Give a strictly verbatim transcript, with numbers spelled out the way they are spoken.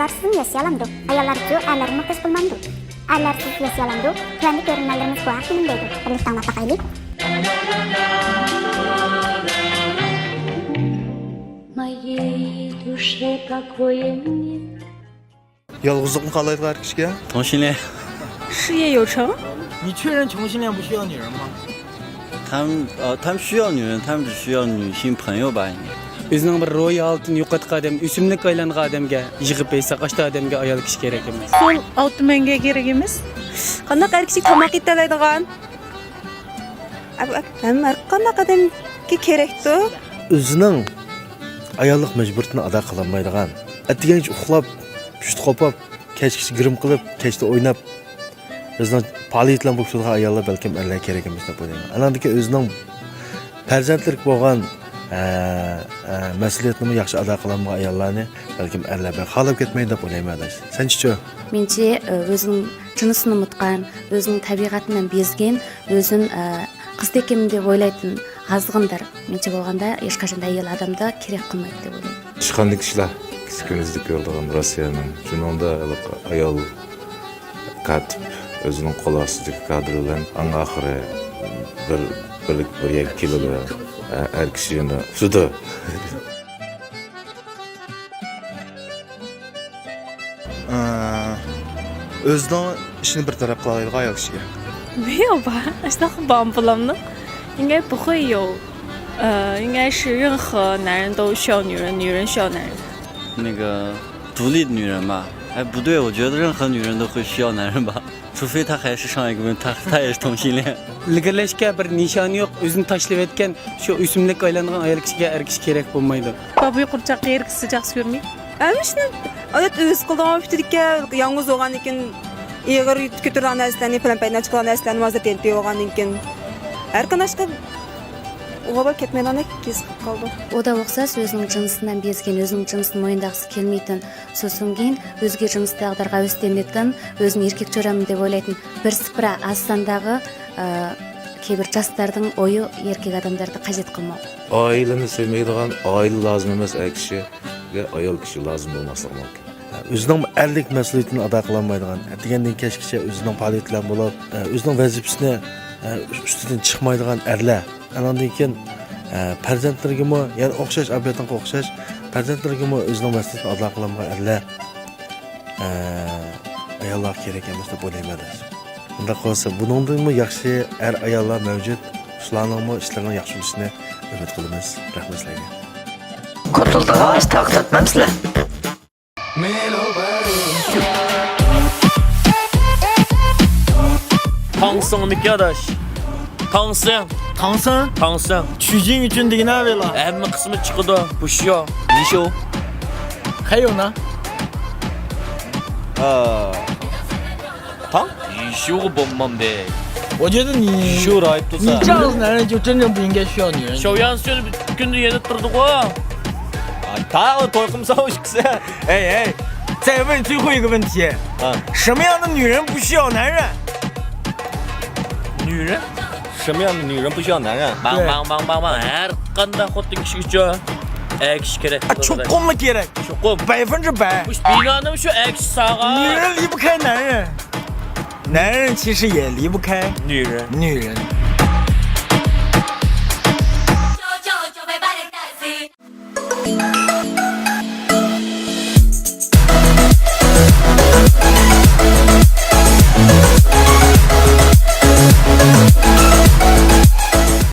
ئەرسىزمۇ ياشىيالامدۇ؟ ئاياللارچۇ ئەرلەرگە موھتاج بولمامدۇ؟ ئەرلەرسىز ياشىيالامدۇ؟ تۆۋەندە كۆرۈرمەنلىرىمىز بۇ ھەقتە نېمە دەيدۇ؟ بىرلىكتە ئاڭلاپ باقايلى. Моей душе покоя нет. يالغۇزلۇقنى خالايدىغان ئەر كىشىگە. 同性恋。事业有成。你确认同性恋不需要女人吗？他们，呃，他们需要女人，他们只需要女性朋友吧，应该。 ئۆزىنىڭ بىر روھىي ھالىتىنى يوقاتقان ئادەم، ئۆسۈملۈككە ئايلانغان ئادەمگە يىغىپ بەرسەك، ئاشتا ئادەمگە ئايال كىشى كېرەك ئەمەس. سول ئاۋتومەنگە كېرەك ئەمەس. قانداق ئەر كىشى تاماق يېتەلەيدىغان؟ ئەب-، ئەب-، ھەم ھەر قانداق ئادەمگە كېرەكتۇ. ئۆزىنىڭ ئاياللىق مەجبۇرىيىتىنى ئادا قىلالمايدىغان، ئەتىگەنگىچە ئۇخلاپ، چۈشتە قوپۇپ، كەچكىچە گىرىم قىلىپ، كەچتە ئويناپ، ئۆزىنىڭ پائالىيىتى بىلەن بولۇپ تۇرىدىغان ئاياللار بەلكىم ئەرلەرگە كېرەك ئەمەس دەپ ئويلايمەن. ئاناندىن كېيىن ئۆزىنىڭ پەرزەنتلىرىگە بولغان، ئە، ئە، مەسئۇلىيەتنىمۇ ياخشى ئادا قىلالمىغان ئاياللارنى بەلكىم ئەرلەر بەك خالاپ كەتمەيدۇ دەپ ئويلايمەن، ئاداش. سەنچىچۇ؟ مېنىڭچە، ئۆزىنىڭ جىنسىنى ئۇنتقان، ئۆزىنىڭ تەبىئىتىنى بېزىگەن، ئۆزىنى، ئە، قىز تېكىم دەپ ئويلايدىغان ئازغىنىدۇر. مېنىڭچە بولغاندا، ھېچقاچان ئەيال ئادەمدە كېرەك قىلمايدۇ دەپ ئويلايمەن. ئىشخانىدىكى ئىشلار، كىچىك كۈنىمىزدە كۆرىدىغان روسىيەنىڭ، شۇنىڭدا ھېلىقى ئايال كاتىپ ئۆزىنىڭ قول ئاستىدىكى كادىر بىلەن ئەڭ ئاخىرى بىر، بىرلىك بىر يەرگە كېلىدۇ. ئە-، ئەر كىشى يەنە ئۇتىدۇ. ئە، ئۆزىنىڭ ئىشىنى بىر تەرەپ قىلالايدىغان ئايال كىشىگە. 没有吧，ئاشۇنداق بارمۇ بالامنىڭ؟ 应该不会有，呃，应该是任何男人都需要女人，女人需要男人。那个独立的女人吧，哎，不对，我觉得任何女人都会需要男人吧，除非她还是上一个问，她，她也是同性恋。 ئىلگىرىلەشكە بىر نىشانى يوق، ئۆزىنى تاشلىۋەتكەن، شۇ ئۆسۈملۈككە ئايلانغان ئايال كىشىگە ئەر كىشى كېرەك بولمايدۇ. بابۇي قۇرچاققا ئېرىكسە ياخشى كۆرمەي. ھەممە ئىشنى ئادەتتە ئۆزى قىلىدىغان بولۇپ كېتىدىكەن، يالغۇز بولغاندىن كېيىن ئېغىر كۆتۈرىدىغان نەرسىلەرنى، پەلەمپەيدىن چىقىدىغان نەرسىلەرنى ھازىر تېنىتىپ بولغاندىن كېيىن ھەر قانداق ئىشقا غۇبار كەتمەيدىغاندەك ھېس قىلىپ قالىدۇ. ئۇدا ئوخشاش ئۆزىنىڭ جىنسىنى بېزىگەن، ئۆزىنىڭ جىنسىنى مويۇنداغۇسى كەلمەيتىن، سوسۇنگىن ئۆزگە جىنس تەقدىرگە ھەۋەس دېمەيتىن، ئۆزىنى ئېركەك چۆرەمدە دەپ ئويلايتىن، بىر سىپرا ئاز سانداغى، ئە، كەيبىر جاسلارنىڭ ئويى ئېركەك ئادەملەردە قاجەت قىلماق. ئائىلىنى سۆيمەيدىغان، ئائىلە لازىم ئەمەس ئەر كىشىگە ئايال كىشى لازىم بولماسلىقى مۇمكىن. ئۆزىنىڭ ئەرلىك مەسئۇلىيىتىنى ئادا قىلالمايدىغان، ئەتىگەندىن كەچكىچە ئۆزىنىڭ پائالىيىتى بىلەن بولۇپ، ئۆزىنىڭ ۋەزىپىسىنى ئۈستىدىن چىقمايدىغان ئەرلەر. ئاناندىن كېيىن، پەرزەنتلىرىگىمۇ، يەنە ئوخشاش، ئابلەتنىڭكىگە ئوخشاش، پەرزەنتلىرىگىمۇ ئۆزىنىڭ مەسئۇلىيىتىنى ئادا قىلالمىغان ئەرلەر، ئاياللارغا كېرەك ئەمەس دەپ ئويلايمەن، ئاداش. ئۇنداق بولسا، بۇنىڭدىنمۇ ياخشى ئەر-ئاياللار مەۋجۇت. شۇلارنىڭمۇ ئىشلىرىنىڭ ياخشى بولۇشىنى ئۈمىد قىلىمىز. رەھمەت سىلەرگە. كوتۇلدىغاچ تاقىلىپ مەمسىلەر. تاڭسىڭمىكى ئاداش؟ تاڭسىڭ. تاڭسىڭ؟ تاڭسىڭ. چۈجىڭ ئۈچۈن دېگىنە بېلا. ھەممە قىسمى چىقىدۇ. بۇشيو. يىشو. خەييونا. ئا. 糖？你学过本忙的。我觉得你，你学过来不算。你这样子男人就真正不应该需要女人。 شاۋيەنسۈن پۈتۈن كۈندە يېنىپ تۇرىدىغۇ. 啊，他，我多跟不上我去噻。哎，哎，再问最后一个问题。啊。什么样的女人不需要男人？女人？什么样的女人不需要男人？ باڭ، 对。 باڭ، باڭ، باڭ، باڭ. ھەر قانداق خوتۇن كىشىگىچۇ ئەر كىشى كېرەك. 啊，چوقۇممۇ كېرەك. چوقۇم. 百分之百。 مۇشۇ بىنانىمۇ شۇ ئەر كىشى سالغان. 女人离不开男人。 男人其实也离不开女人。 女人。